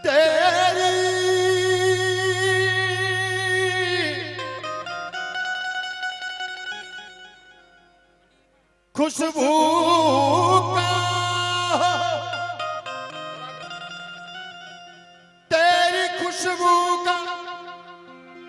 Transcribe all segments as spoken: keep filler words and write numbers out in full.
तेरी खुशबू का, तेरी खुशबू का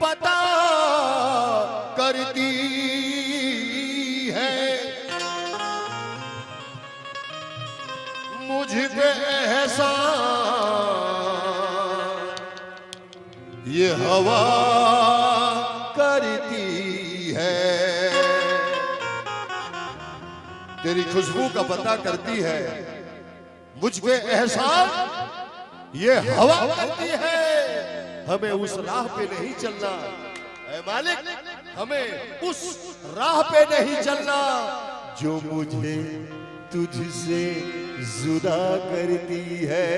पता करती है मुझ पे एहसान ये हवा करती है। तेरी खुशबू का पता करती है मुझ पे एहसान ये हवा करती है। हमें उस राह पे नहीं चलना, ऐ मालिक, हमें उस राह पे नहीं चलना जो मुझे तुझसे जुदा करती है।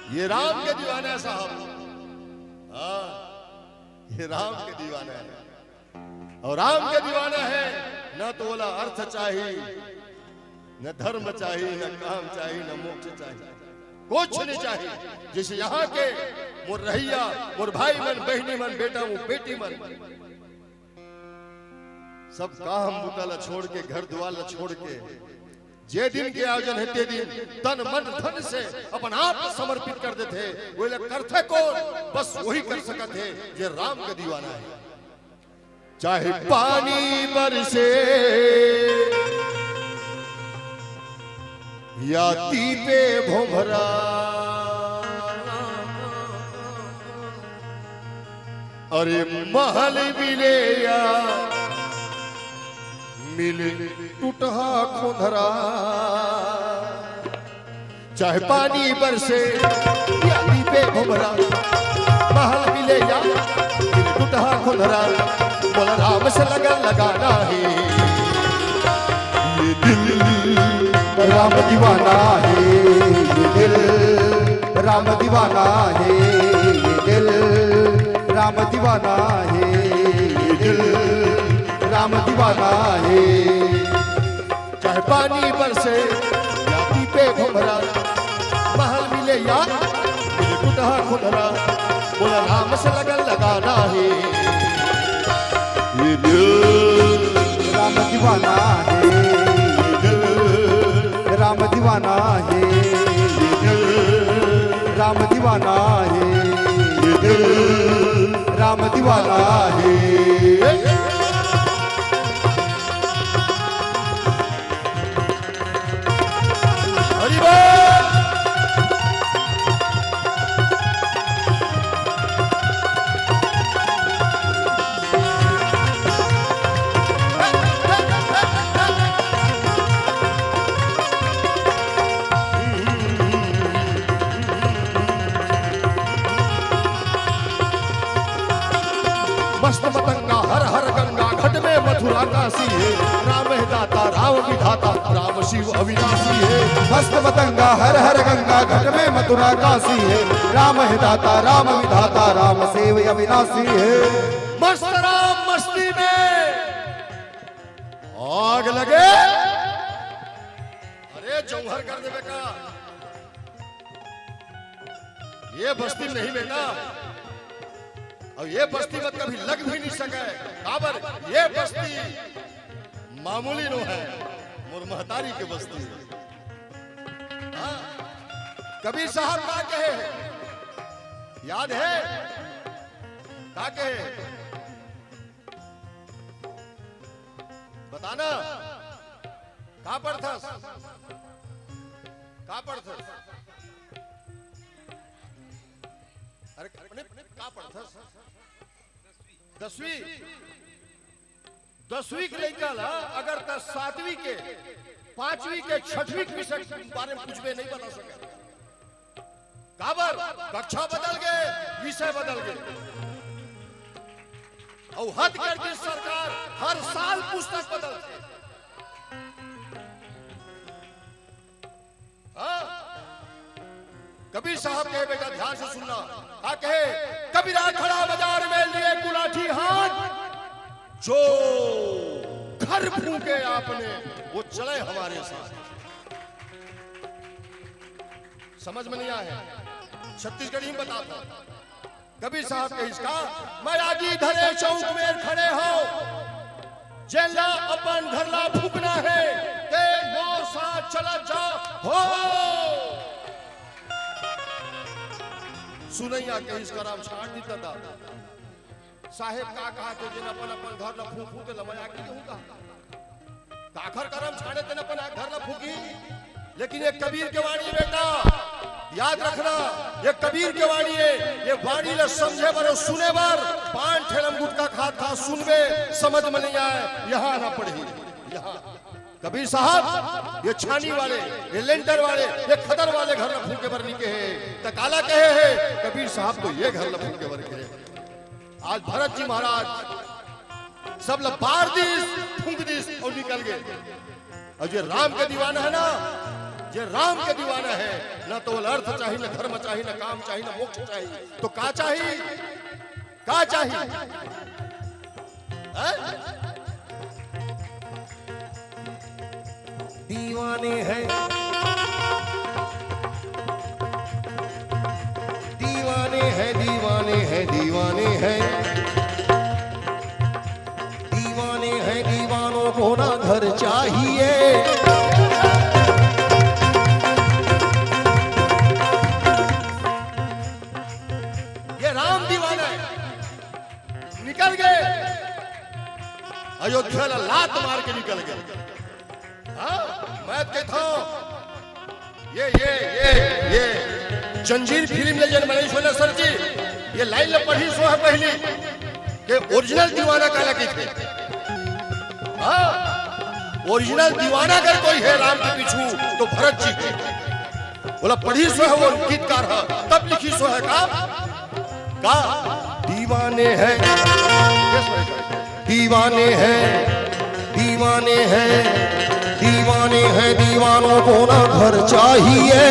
ये राम के दीवाना है साहब। हाँ, ये राम के दीवाना है। और राम के दीवाना है, ना तो ओला अर्थ चाही, न धर्म चाही, न काम चाही, न मोक्ष चाही, कुछ नहीं चाही। जैसे यहाँ के मोर रहैया, मोर भाई मन, बहिनी मन, बेटा मन, बेटी मन, सब काम बुता ला छोड़ के, घर दुआर ला छोड़ के, जे दिन के आयोजन है, ते दिन तन मन धन से अपन आप समर्पित कर देथे। वो ला करथे कौन? बस वही कर सकत है, जे राम के दीवाना है। चाहे पानी बरसे या तीपे भोंभरा, अरे महल मिले या मिले टूटहा खोंधरा। चाहे पानी बरसे या तीपे भोंभरा, महल मिले या मिले टूटहा खोंधरा, मोला राम से लगन लगाना है। ये दिल राम दीवाना है, ये दिल राम दीवाना है, ये दिल राम दीवाना है, ये दिल राम दीवाना है। चाहे पानी बरसे या तीपे भोंभरा, महल मिले या मिले टूटहा खोंधरा, मोला राम से लगन लगाना है। ये दिल राम दीवाना है, ये दिल राम दीवाना है, ये दिल राम दीवाना है, ये दिल राम दीवाना है। हरि बोल। मस्त मतंगा हर हर गंगा, घट में मथुरा काशी है। राम है दाता, राम विधाता, राम शिव अविनाशी है। मस्त मतंगा हर हर गंगा, घट में मथुरा काशी है। राम है दाता, राम विधाता, राम शिव अविनाशी है। मस्त राम मस्ती में आग लगे, अरे जौहर कर देबे का। ये बस्ती नहीं बेटा, अउ ये बस्ती में कभी लग भी नहीं सके। काबर ये बस्ती मामूली नो है, मोर महतारी के बस्ती है। हाँ, कबीर साहब का कहे, याद है का कहे? बताना, का पढ़थस? का पढ़थस? अरे, अपने का पढ़थस? दसवीं। दसवीं के लइका ला अगर त सातवीं के, पांचवीं के, छठवीं के विषय के बारे में कुछ भी नहीं बता सके। काबर? कक्षा बदल गे, विषय बदल गे। अउ हद कर दी सरकार, हर साल पुस्तक बदलथे। हाँ? कबीर साहब कहे, बेटा ध्यान से सुनना, का कहे? कबीरा खड़ा बाजार में लिए गुलाठी हाथ, जो घर फूके आपने, वो चले हमारे साथ। समझ में नहीं आए, छत्तीसगढ़ी में बताथंव। कबीर साहब कहिस का, "मैं आगी धरे चौक में खड़े हंव, जेन ला अपन घर ला फूंकना हे, ते मोर साथ चला जा हो।" सुनइया कहिस, "करम छांट दिस दादा, साहेब का कहत हे, जेन अपन अपन घर ला फूंकहू, तेला मैं आगी देहूं का?" काखर करम छांटे तेन अपन घर ला फूंकही? लेकिन ये कबीर के वाणी बेटा, याद रखना, ये कबीर के वाणी हे। ये वाणी ला समझे बर अउ सुने बर पान ठेलम गुटखा खात खात सुनबे, समझ में नहीं आए, यहाँ आना पड़ही। यहाँ कबीर साहब ये छानी वाले, ये लेंटर वाले, ये खदर वाले घर ला फूंके बर नइ कहे हे, त काला कहे हे? कबीर साहब तो ये घर ला फूंके बर कहे हे। आज भरत जी महाराज सब ला बार दिस, फूंक दिस अउ निकल गे। अउ जे राम के दीवाना हे ना, जे राम के दीवाना हे ना, त ओला अर्थ चाही, ना धर्म चाही, ना काम चाही, ना मोक्ष चाही, त का चाही? का चाही? हैं? दीवाने हैं, दीवाने हैं, दीवाने हैं, दीवाने हैं, दीवाने हैं, दीवानों को ना घर चाहिए। ये राम दीवाना हे। निकल गे, अयोध्या ला लात मार के निकल गे। हाँ, मैं कहत हंव, ये, ये, ये, ये जंजीर फिल्म ले जेन बनाइस होही ना सर जी, ये लाइन ला पढ़िस होही पहिली के ओरिजिनल दीवाना काला कहिथे। हाँ, ओरिजिनल दीवाना अगर कोई हे राम के पीछू, त भरत जी हे। ओला पढ़िस होही वो गीतकार ह, तब लिखिस होही का, का दीवाने हैं, दीवाने हैं, दीवाने हैं, दीवाने हैं, दीवानों को ना घर चाहिए,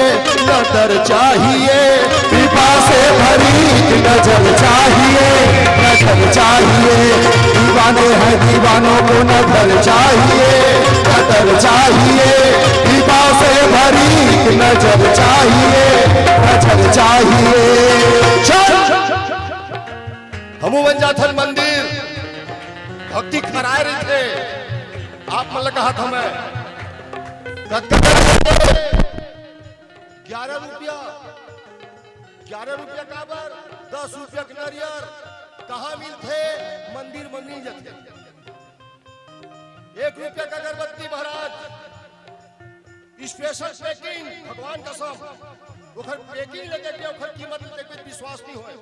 ना दर चाहिए, कृपा से भरी एक नजर चाहिए, नजर चाहिए। दीवाने हैं, दीवानों को ना घर चाहिए, ना दर चाहिए, कृपा से भरी एक नजर चाहिए, नजर चाहिए। चल। हमू मन जाथन मंदिर, भक्ति खराय रहिथे। आप मन ला कहत हंव मैं, कतका? ग्यारह रुपया। ग्यारह रुपया काबर? दस रुपया के नरियर कहाँ मिलथे? मंदिर म मिल जाथे। एक रुपया के अगरबत्ती महाराज, special packing, भगवान कसम, ओखर packing ल देख के ओखर कीमत ल देख के विश्वास नइ होय।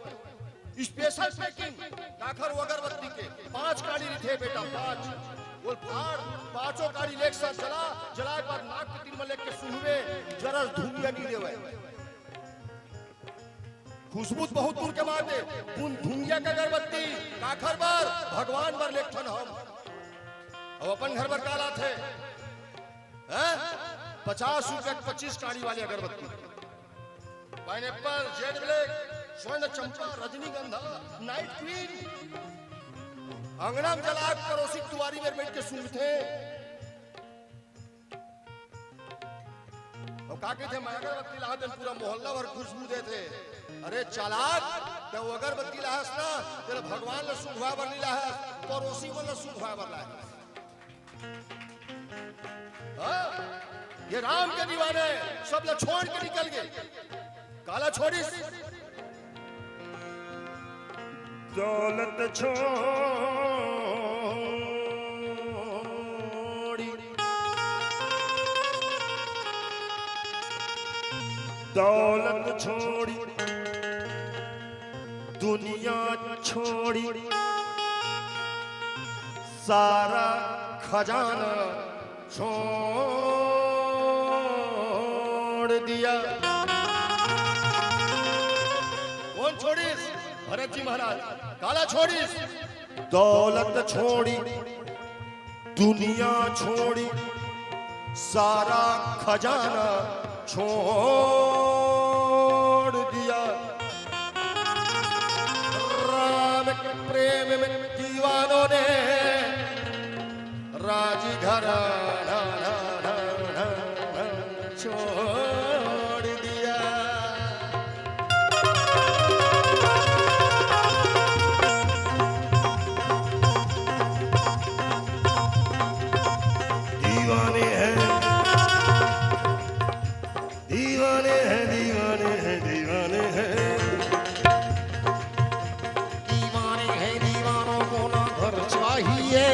Special packing, काखर वो अगरबत्ती के, पांच काड़ी रहिथे बेटा, पांच। वो फाड़, पांचों काड़ी ल एक साथ जला, जलाय के बाद नाक के तीर म लेके सूंघबे, जरा धुंगिया नइ देवय। खुशबू त बहुत दूर के बात हे, धुंगिया के अगरबत्ती, काखर बर? भगवान बर लेगथन हम। अब अपन घर बर का लाथे? हैं? पचास रुपया के पच्चीस काड़ी वाली अगरबत्ती, pineapple, jet black, स्वर्ण चंपा, रजनीगंधा, night queen। अंगना म जला के परोसी के दुवारी म बइठ के सूंघथे। अउ का कहिथे, मैं अगरबत्ती लाहूं तेन पूरा मोहल्ला भर खुशबू देथे। अरे चालाक, ते वो अगरबत्ती लाहस ना, तेला भगवान ल सूंघवाय बर नइ लाहस, परोसी मन ल सूंघवाय बर लाहस। हाँ, ये राम के दीवाने सब ल छोड़ के निकल गे। काला छोड़िस? दौलत छोड़ी, दौलत छोड़ी, दुनिया छोड़ी, सारा खजाना छोड़ दिया। कोन छोड़िस? भरत जी महाराज। काला छोड़िस? दौलत छोड़ी, दुनिया छोड़ी, सारा खजाना छोड़ दिया। राम के प्रेम में दीवानों ने राजघराना छोड़ दिया। दीवाने हैं, दीवाने हैं, दीवाने हैं। दीवाने हैं, दीवानों को ना घर चाहिए।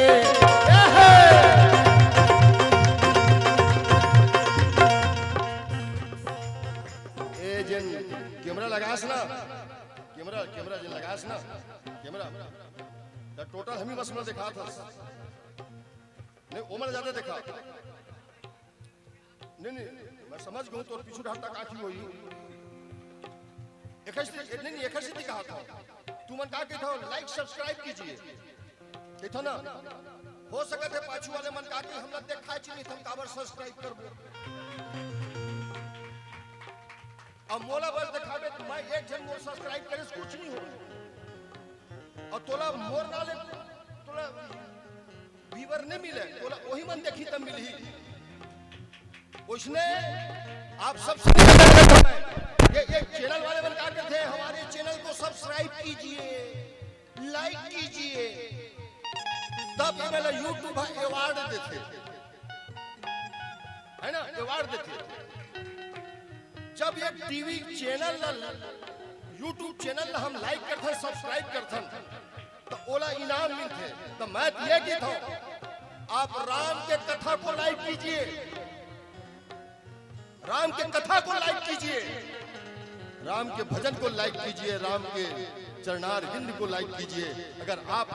ए, जेन कैमरा लगास ना, कैमरा, कैमरा जेन लगास ना, कैमरा, त टोटल हमी बस में देखात हस। नहीं, ओमन ज्यादा देखा। नहीं, नहीं, मैं समझ गहूं, तोर पीछू डाहर तक आँखी होई। एकर से, नहीं, नहीं, एकर से कहा था। तुमन का कहत हो, like subscribe कीजिए। कहत हो ना, हो सकत हे पाछू वाले मन का कि हमला देखाय च नहीं, हम काबर subscribe करबो। अब मोला बस देखाबे, त मैं एक झन मोर subscribe करे से कुछ नहीं हो। अउ तोला मोर नाले, तोला viewer नहीं मिले, तोला वही मन देखी तब मिलही। उसने आप सबसे निवेदन करता है, ये, ये channel वाले मन का कहते हैं, हमारे channel को subscribe कीजिए, like कीजिए, तब ये वाला YouTube award देथे, है ना, award देथे। जब ये टीवी channel ला, YouTube channel ला हम like करथन, subscribe करथन, त ओला इनाम मिलथे। त मैं त ये कहत हूं, आप राम के कथा को like कीजिए, राम के कथा को like कीजिए, राम के भजन को like कीजिए, राम के चरणार विंद को like कीजिए। अगर आप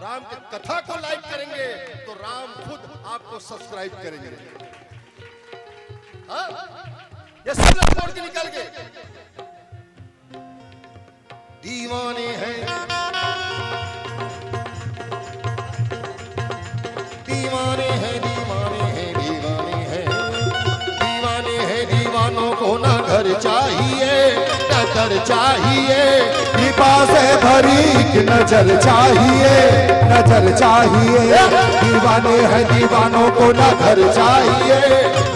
राम के कथा को like करेंगे तो राम खुद आपको subscribe करेंगे। हाँ, ये सब लोग छोड़ के निकल गए। दीवाने हैं, दीवाने हैं, दीवाने हैं, दीवाने हैं, दीवाने हैं, दीवानों को ना घर चाहिए, ना घर चाहिए, कृपा से भरी एक नजर चाहिए, नजर चाहिए। दीवाने हैं, दीवानों को ना घर चाहिए,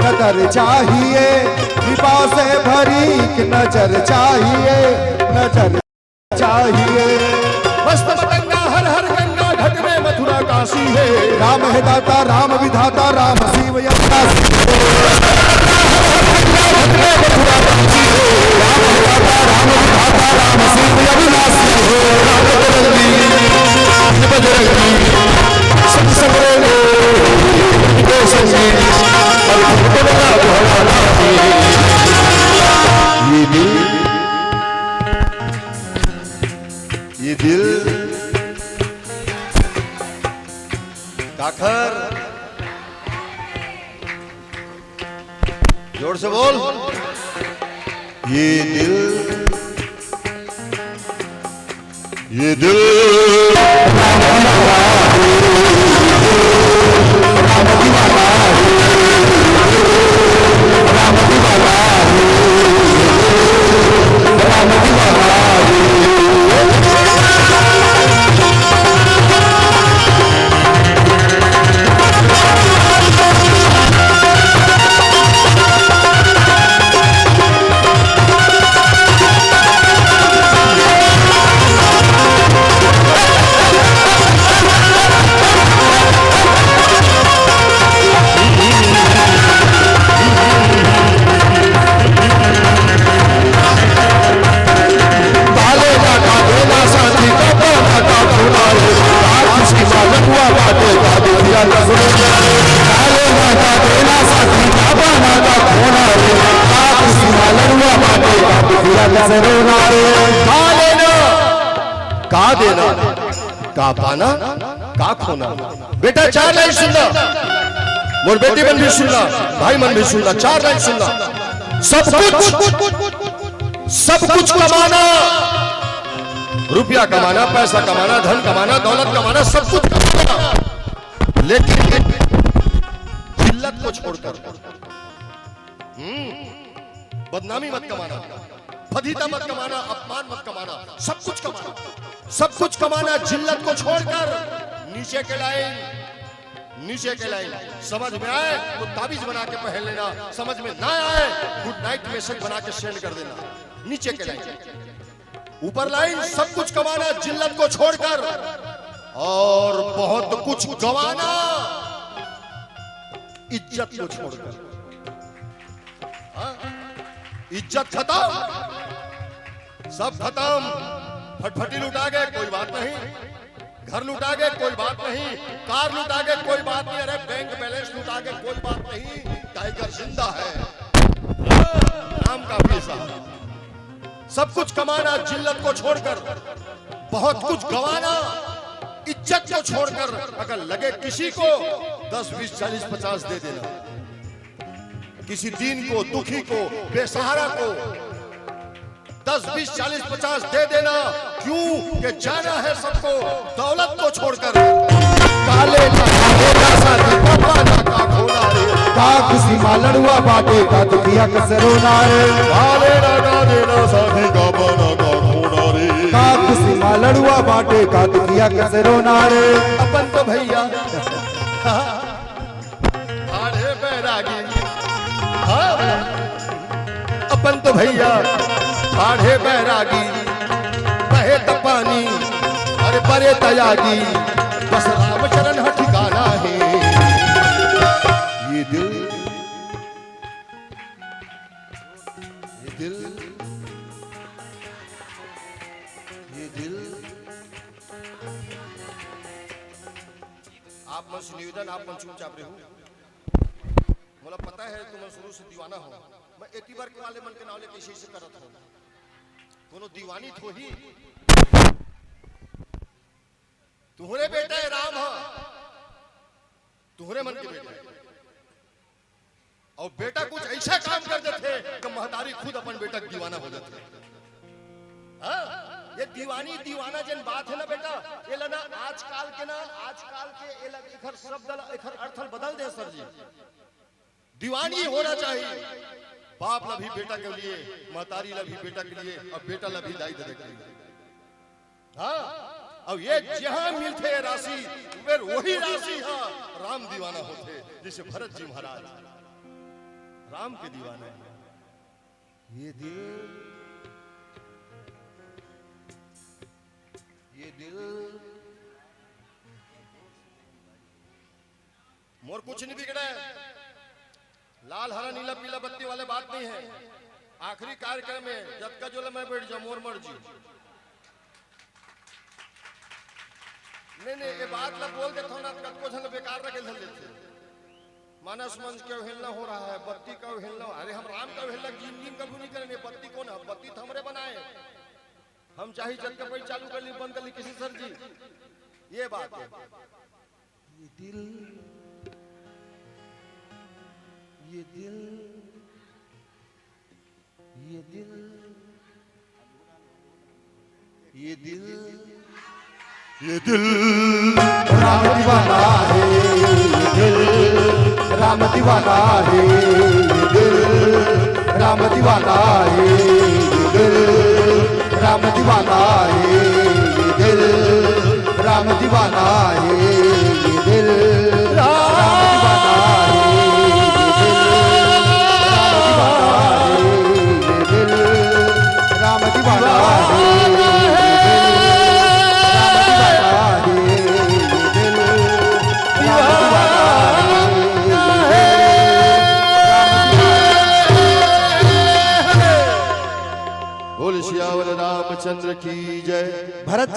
नजर चाहिए, कृपा से भरी एक नजर चाहिए, नजर चाहिए। मस्त मतंगा हर हर गंगा, घट में मथुरा काशी है। राम है दाता, राम विधाता, राम शिव अविनाशी। राम है दाता, राम विधाता, राम शिव अविनाशी है। राम बजरंगी, बजरंगी, सब सब रे, रे, संगी। ये दिल, ये दिल काखर, जोर से बोल। ये दिल, ये दिल का देना, का पाना, का खोना। बेटा, चार लाइन सुनना, मोर बेटी मन भी सुनना, भाई मन भी सुनना, चार लाइन सुनना। सब कुछ, सब कुछ कमाना, रुपया कमाना, पैसा कमाना, धन कमाना, दौलत कमाना, सब कुछ कमाना, लेकिन जिल्लत को छोड़कर। हम्म, बदनामी मत कमाना, फजीहत मत कमाना, अपमान मत कमाना, सब कुछ कमाना, सब कुछ कमाना, जिल्लत को छोड़कर। नीचे के लाइन, नीचे के लाइन समझ में आए तो ताबीज बना के पहन लेना, समझ में ना आए good night message बना के send कर देना। नीचे के लाइन, ऊपर लाइन, सब कुछ कमाना जिल्लत को छोड़कर, और बहुत कुछ गंवाना इज्जत को छोड़कर। हाँ? इज्जत खत्म, सब खत्म। फटफटी लुटा गए, कोई बात नहीं। घर लुटा गए, कोई बात नहीं। कार लुटा गए, कोई बात नहीं। अरे, बैंक बैलेंस लुटा गए, कोई बात नहीं। टाइगर जिंदा है। नाम काफी है साहब। सब कुछ कमाना, जिल्लत को छोड़कर, बहुत कुछ गंवाना, इज्जत को छोड़कर, अगर लगे किसी को, दस, बीस, चालीस, पचास दे देना। किसी दीन को, दुखी को, बेसहारा को दस, बीस, चालीस, पचास दे देना। क्यों? कि जाना है सबको दौलत को छोड़कर। काले ना काले ना साथी पापा ना का खोना रे। का खुशी मा लड़ुआ बाटे का दुखिया कसे रोना रे। काले ना काले ना साथी का पापा ना का खोना रे। का खुशी मा लड़ुआ बाटे का दुखिया कसे रोना रे। अपन तो भैया ठाढ़े बैरागी, हाँ, अपन तो भैया ठाढ़े बैरागी, बहे त पानी, अरे बरे तयागी, बस रामचरण ह ठिकाना है। ये दिल, ये दिल, ये दिल। आप मन से निवेदन, आप मन चुपचाप रहू। मोला पता है तुमन शुरू से दीवाना हो। मैं एती बर के वाले मन के नाव ले कैसे ऐसे करत हो। कोनो दीवानी थोही। तुहरे बेटा है राम ह, तुहरे मन के बेटा है। अउ बेटा कुछ ऐसा काम कर देथे कि महतारी खुद अपन बेटा के दीवाना हो जाथे। हाँ, ये दीवानी दीवाना जेन बात है ना बेटा, ये ला ना आजकल के ना, आजकल के ये ला एखर शब्द ला, एखर अर्थ ला बदल दे सर जी। दीवानी होना चाहिए, बाप ला भी बेटा के लिए, महतारी ला भी बेटा के लिए, अउ बेटा ला भी दाई ददा के लिए। हाँ, अब ये जहाँ मिलथे राशि, फिर वही राशि ह राम दीवाना होथे, जैसे भरत जी महाराज राम के दीवाना है। ये दिल, ये दिल, मोर कुछ नहीं बिगड़े। लाल, हरा, नीला, पीला बत्ती वाले बात नहीं है। आखिरी कार्यक्रम में जतका जोला मैं बैठ जाऊं, मोर मर्जी। नहीं, नहीं, ये बात ला बोल देथव ना, कतको झन बेकार रखे धर लेथे। मानस मंच के अवहेलना हो रहा है, बत्ती का अवहेलना। अरे, हम राम का अवहेलना जिंदगी में कभी नहीं करेंगे। बत्ती कौन है? बत्ती तो हमरे बनाए। हम चाहे जतका पहले चालू कर ली, बंद कर ली, किसी सर जी, ये बात है। ये दिल, ये दिल, ये दिल, ये दिल, ये दिल राम दीवाना है। ये दिल राम दीवाना है। ये दिल राम दीवाना है। ये दिल राम दीवाना है। ये दिल राम दीवाना है। ये दिल राम दीवाना है। ये दिल राम दीवाना है। ये दिल राम दीवाना है। ये दिल राम दीवाना है। ये दिल राम दीवाना है। बोल सियावर रामचंद्र की जय। भरत